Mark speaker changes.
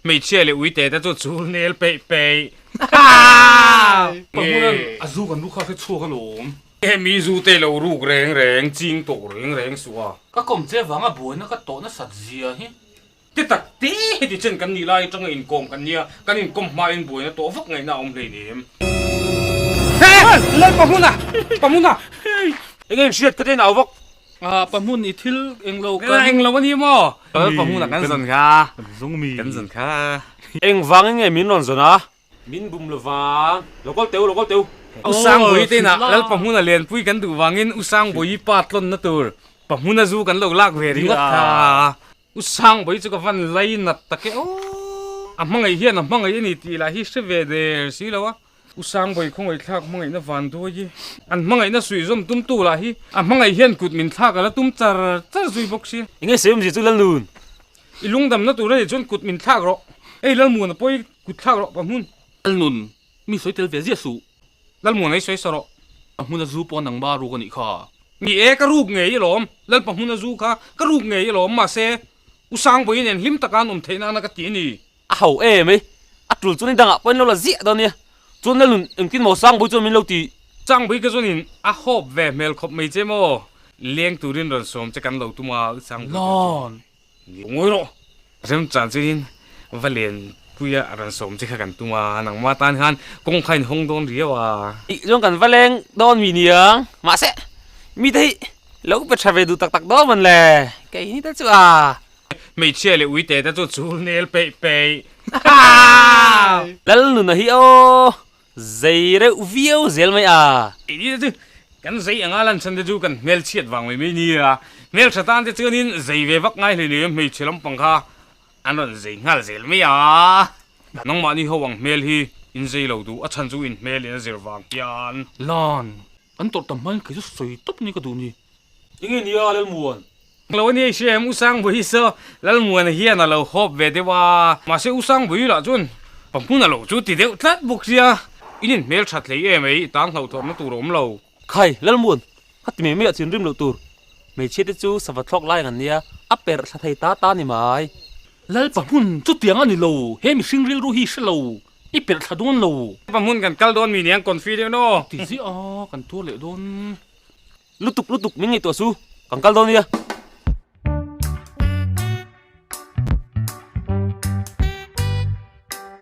Speaker 1: Hmeichhia leh uite te chu chul nel peih peih.
Speaker 2: Pahmunan a zu kan ruk kha hre chhuak alawm.
Speaker 1: He mi zu te lo ruk reng reng ching tawh reng reng suh a.
Speaker 2: Ka kawm che vanga buaina ka tawh nasat zia hi.
Speaker 1: Ti tak te heti chen kan nih lai atanga inkawm kan nia, kan inkawm hmain buaina tawh vak ngaihna a awm hleinem. He! Lal Pahmuna! Pahmuna! Enge in hriat ka te nau vak?
Speaker 2: Ah, Pahmun i thil englo kan.
Speaker 1: Englo a ni maw? Lal Pahmuna kan zawn kha.
Speaker 2: Kan zawng mi.
Speaker 1: Kan zawn kha.
Speaker 3: Engvangin nge min rawn zawn a? Min bum lova, lo kawl teu, lo kawl teu.
Speaker 1: U Sangbawi te inah Lal Pahmuna Lianpui kan duh vangin U Sangbawi pa tlawnna tur Pahmuna zu kan lo lak ve ringawt kha. U Sangbawi chu ka van lai nat tak e aw. A hmangaih hian a hmangaih a ni tih lah hi hre ve der si lo a. U Sangbawi khawngaihthlak hmangaihna van duai hi an hmangaihna suihzawm tumtu lah hi a hmangaih hian kut min thlak a la tum char char zui bawk si.
Speaker 3: Enge sawiawmzia chu Lalnun?
Speaker 1: I lungdamna tur a nih chuan kut min thlak rawh. Ei Lalmuana pawh i kut thlak rawh Pahmun.
Speaker 2: Lalnun, mi sawi tel ve ziah suh.
Speaker 1: Lalmuana i sawi sa rawh.
Speaker 2: Pahmun a zu pawh nang ba ruk a nih kha.
Speaker 1: Ni e, ka ruk ngei i lawm. Lal Pahmun a zu kha ka ruk ngei i lawm. Mahse, U Sangbawi nen hlim taka an awm theih nana ka ti a ni.
Speaker 3: A ho em ei. A tul chuan i dangah pawh in lo la ziah dawn nia. Chuan Lalnun, engtin maw Sangbawi chuan min lo ti?
Speaker 1: Sangbawi ka chuanin a hawp ve hmel khawp mai che maw? Leng turin rawn sawm che kan lo tum a, U Sangbawi ka chuan.
Speaker 2: Lawn!
Speaker 1: Ngawi rawh! Remchan chuanin va len puia rawn sawm che kha kan tum a, nangmah tan khan kawng kha in hawng dawn riau a.
Speaker 3: Ih chuan kan va leng dawn mi niang, mahse mite hi lo pe tha ve duh tak tak dawn man le, kei ni te chu a.
Speaker 1: Hmeichhia leh uite te chu chul nel peih peih.
Speaker 3: Lalnuna hi aw zei reuh viau zel mai a.
Speaker 1: Kei ni te chu kan zei anga lan chhan te chu kan hmelchhiat vang mai mai nia. Hmeltha tan te chuanin zei ve vak ngai hlei nei hmeichhe lampang kha an rawn zei nghal zel mai a. Nangmahni ho ang hmel hi in zei lo duh a chhan chu in hmel in a zir vang hian.
Speaker 2: Lan, kan tawrh tam hmain kei chu sawi tawp ni ka duh ni.
Speaker 3: Enge nia Lalmuan?
Speaker 1: Lo ania i hria em U Sangbawi saw Lalmuana hian a lo hawp ve deuh a, mahse U Sangbawi lah chuan pa hmun a lo chu ti deuh tlat bawk sia, in in hmel that hlei em ei, i tan hlauhthawmna tur a awm lo.
Speaker 3: Khai, Lalmuan, ka ti mai mai ah chin rim loh tur, hmeichhia te chu sava thlawk lai ang an nia, a perh thla thei ta ta ni mai.
Speaker 2: Lal pa hmun chutiang a ni lo, he mihring rilru hi hre lo, i perh thla dawn lo.
Speaker 1: Pa hmun kan kal dawn mi niang confi deuh naw.
Speaker 2: Ti ziah a, kan tuar leh dawn.
Speaker 3: Lutuk lutuk min ngaihtuah su, kan kal dawn nia.